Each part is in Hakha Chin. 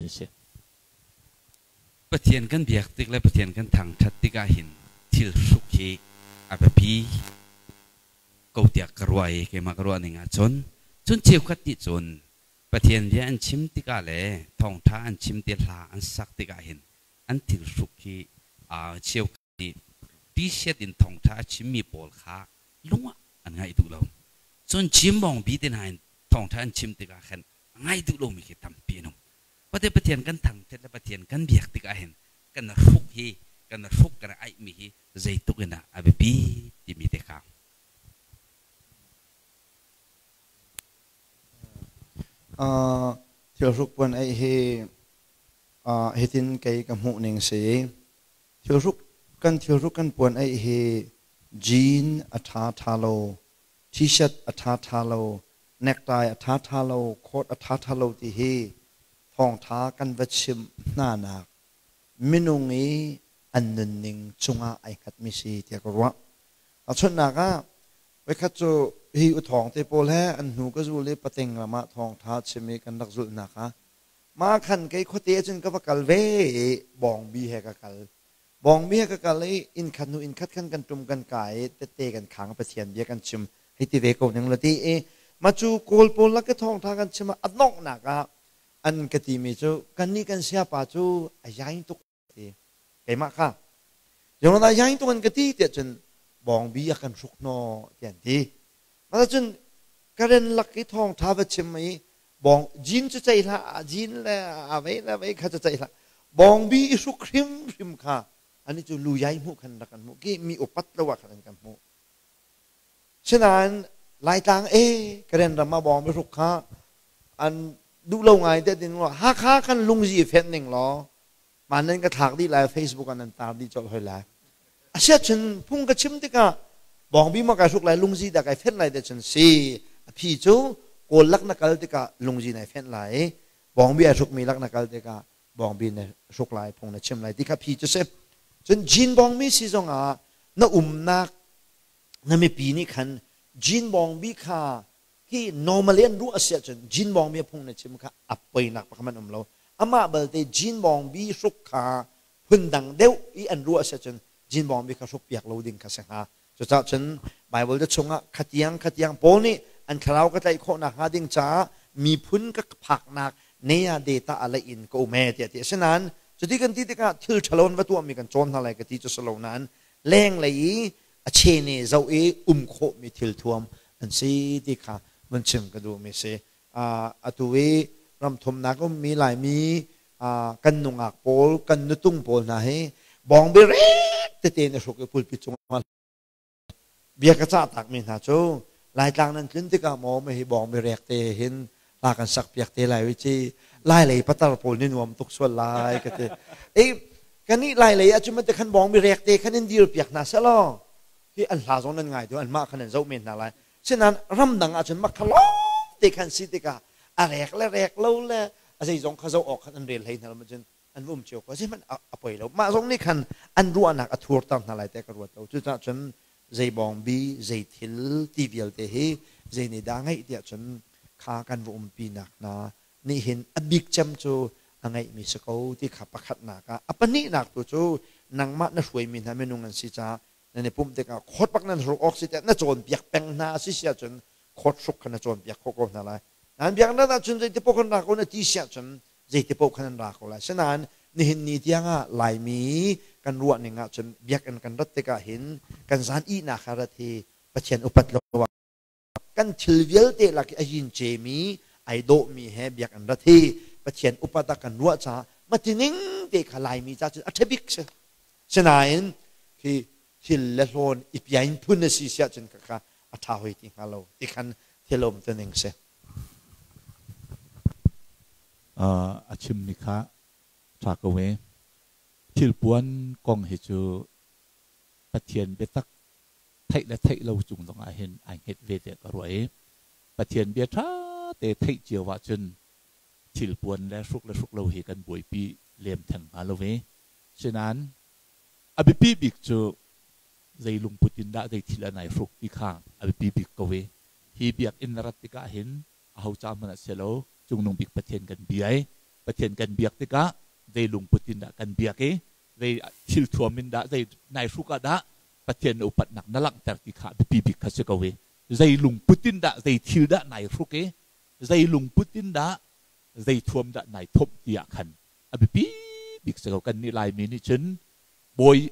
Si. Pathian kan biak tik le Pathian kan thangṭhat tikah hin thil hruk hi a biapi ko tiah ka ruah i keimah ka ruah ning ahcun cun cheukhat nih cun Pathian bia an chim tikah le thawngṭha an chim ti hla an sak tikah hin an thil hruk hi cheukhat nih t-shirt in thawngṭha a chimmi pawl kha lung ah an ngaih duh lo. Cun chim bawngbi te hna in thawngṭha an chim tikah khan a ngai duh lomi khi tampi an um. Pate Pathian kan thangṭhat le Pathian kan biak tikah hin kan hruk hi kan hruk kan aihmi hi zeitluk in dah a biapi timi te kha. Thil hruk puan aih hi hitin kei ka hmuh ning si. Thilhruk kan thilhruk kan puan aih hi jean a ṭha ṭha lo, t-shirt a ṭha ṭha lo, necktie a ṭha ṭha lo, coat a ṭha ṭha lo ti hi thawngṭha kan va chimh hnanak minung i an nunning cungah ai hngatmi si tiah ka ruah. Tahchunhnak ah, voikhat cu hi uthawng te pawl he an hnu ka zul i pateng ram ah thawngṭha chim i kan rak zulhnak ah Mah khan kei khuate ahcun ka va kal ve i bawngbi he ka kal. Bawngbi he ka kal i inn khat hnu inn khat khan kan ṭum kan kai i tette kan khang Pathian bia kan chim hei ti ve ko ning la ti i mah cu Kawl pawl lak i thawngṭha kan chim ah a donghnak ah an ka timi cu kannih kan siapa cu a yaing tuk ti keimah kha Jonathan yaing tuk an ka ti tiah cun bawngbi a kan hruk hnaw tiah an ti. Mah cun Karen lak i thawngṭha va chim i bawng jean cu ceih hlah jean le a vei le vei kha cu ceih hlah bawngbi i hruk hrimhrim kha ani cu lu yai hmuh khan rak kan hmuh ki mi upat lo ah khan an kan hmuh. Sinain Laitlang e Karen ram ah bawng hruk kha an duh lo ngai te ding lo Hakha khan lungzi fenh ning law ma nan ka thlak dih lai Facebook ah nan tar dih colh hoi lai. Asiah cun phung ka chim tikah bawngbi ma kai hruk lai lungzi dah kai fenh lai te cun si a phi cu kawl lak na kal tikah lungzi nai fenh lai bawngbi ai hrukmi lak na kal tikah bawngbi na hruk lai phung na chim lai ti kha phi cu si. Cun jean bawngmi si zongah na umnak na mipi nih khan jean bawngbi kha hi normally an ruah a si ahcun jean bawngbi a phung na chim kha a poinak pakhat hmanh um lo. Amah balte jean bawngbi hruk kha phundang deuh i an ruah a si ahcun jean bawngbi kha hruk piak lo ding kha si hnga. Cucaah cun Bible te chungah khatiang khatiang Paul nih an thlarau ka tlaih khawh nakhnga ding caah miphun ka phaknak nea data a leih in ka um e tiah ti. Asinain cuti kan ti tikah thil ṭhalo an va tuahmi kan cawn hna lai ka ti cu si lo nain lenglei i a chene zoh i um khawhmi thilthuam an si ti kha vun chim ka duhmi si. Atu i ramthumnak ummi Laimi kan nungak pawl, kan nutung pawl hna hi bawngbi rek tete in a hruk i pulpit cungah bia ka cah takmi hna cu Laitlang nan tlun tikah maw hi bawngbi rek te hin hla kan sak piak te lai ci lai lei patar pawl ni nuam tuk sual lai ka ti. E kanih lai lei ah cun khan bawngbi rek te khan in dir piak hna selaw hi an hla zong nan ngai tu an mah khan an zoh men hna lai. Sinain ramdang ah cun makha lawng te khan si tikah a rek le rek lo le a zeizong kha zoh awk khan an rel hlei hna lo cun an um cio ko zeihmanh a poi lo. Mah zong nih khan an ruahnak a thurter hna lai te ka ruat lo. Cucaah cun zei bawngbi zei thil ti vialte hi zei nih dah ngeih tiah cun kha kan va umpinak hna nih hin a bik cem cu a ngeihmi si ko ti kha pakhatnak ah a pahnihnak tu cu nangmah na hruaimi hna minung an si caah nan i pumh tikah khawt bak nan hruk awk si tiah na cawnpiak peng hna a si si ahcun khawt hruk kha na cawnpiak khawh ko hna lai. Nan biaknak ahcun zeiti paoh kan ra ko na ti si ahcun zeiti paoh khan an ra ko lai. Sinain nihin ni tiangah Laimi kan ruah ning ahcun biakinn kan rat tikah hin kan zan ihnak ah rat hi Pathian upat lo ah kan thil vialte lak i a yin cemi ai dawhmi he biakinn rat hi Pathian upat ah kan ruah caah matining te kha Laimi ca cun a ṭha bik si. Sinain khi thil le hlawn i piain phun a si siah cun kha a ṭha hoi ti hnga lo ti khan thil um tu ning si. A chimmi kha ṭha ko e. Thilpuan kong hi cu Pathian biatak theih le theih lo cung zongah hin ai hnget ve tiah ka ruah i Pathian bia ṭha te theih cio ahcun thilpuan le hruk lo hi kan buaipi lem theng hnga lo ve. Sinain a biapi bik cu zei lungput in dah zei thil an ai hruk ti kha a biapi bik ko i hi biakinn na rat tikah hin aho ca hmanh ah si lo Cungnung Bik Pathian kan bia i Pathian kan biak tikah zei lungput in dah kan biak i zei thil thuam in dah zei nai hruk ah dah Pathian na upatnak na langhter ti kha biapi bik kha si ko i zei lungput in dah zei thil dah nai hruk i zei lungput in dah zei thuam dah nai thomh ti ah khan a biapi bik si ko. Kan nih Laimi nih cun bawi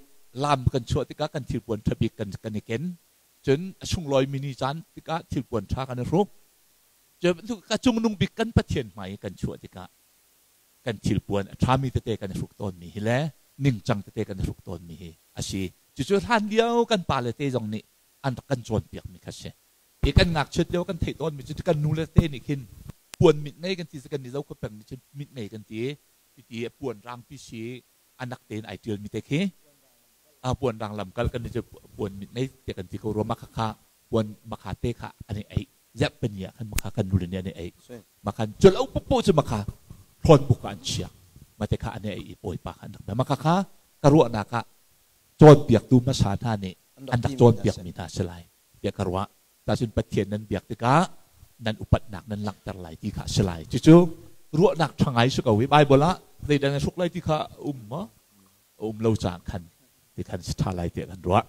lam kan chuah tikah kan thilpuan ṭha bik kan i ken, cun a sunglawi ni caan tikah thilpuan ṭha kan i hruk. Ka cungnung bik kan Pathian hmai i kan chuah tikah kan thilpuan a ṭhami tete kan i hruk tawnmi hi le ningcang tete kan i hruk tawnmi hi a si. Cucu hlan lio kan pale te zong nih an rak kan cawnpiakmi kha si. Hi kan ngakchiat lio kan theih tawnmi cu kan nule te nih khin puan mit ngei kan ti, kan ni zo khua peng nih cun mit ngei kan ti ti puan rangpi si anak tein ai ṭialmi te khi a puan rang lamkal kan ni cu puan mit ngei te kan ti ko rua. Makha kha puan makha te kha an i ei zep pani ah khan makha kan nule nih an i ei makhan cul au popo cu makha thlawn buk ah an chia mate kha an i ei i bawipa kha an rak bia. Makha kha ka ruahnak ah cawnpiaktu hmasa hna nih an rak cawnpiakmi hna si lai tiah ka ruah. Tacun Pathian nan biak tikah nan upatnak nan langhter lai ti kha a si lai. Cucu ruahnak ṭha ngai si ko i Baibal ah zeidah na hruk lai ti kha um maw? Um lo caan khan ti khan si ṭha lai tiah kan ruah.